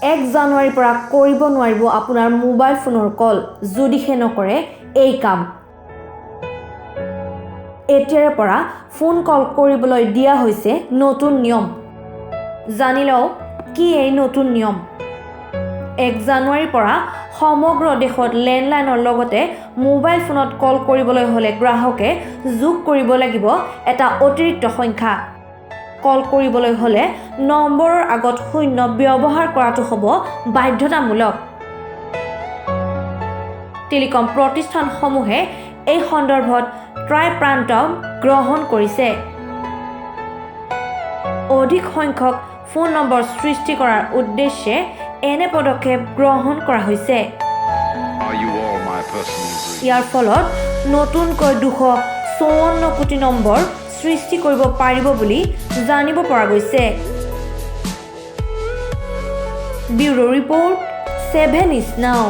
1 জানুৱাৰীৰ পৰা কৰিব নোৱাৰিব আপোনাৰ মোবাইল ফোনৰ কল, যদিহে নকৰে এই কাম। এতিয়াৰে পৰা ফোন কল কৰিবলৈ দিয়া হৈছে নতুন নিয়ম। জানি লওক কি এই নতুন নিয়ম। 1 জানুৱাৰীৰ পৰা সমগ্ৰ দেশত লেণ্ডলাইনৰ লগতে মোবাইল ফোনত কল কৰিবলৈ হ'লে গ্ৰাহকে যোগ কৰিব লাগিব এটা অতিৰিক্ত সংখ্যা। কল কৰিবলৈ হ'লে নম্বৰৰ আগত শূন্য ব্যৱহাৰ কৰাটো হ'ব বাধ্যতামূলক। টেলিকম প্ৰতিষ্ঠানসমূহে এই সন্দৰ্ভত ট্ৰাই প্ৰান্ত গ্ৰহণ কৰিছে। অধিক সংখ্যক ফোন নম্বৰ সৃষ্টি কৰাৰ উদ্দেশ্যে এনে পদক্ষেপ গ্ৰহণ কৰা হৈছে। Are you all my personal dreams? ইয়াৰ ফলত নতুনকৈ 254 কোটি নম্বৰ সৃষ্টি কৰিব পাৰিব বুলি জানিব পৰা গৈছে। Bureau report, 7 is Now.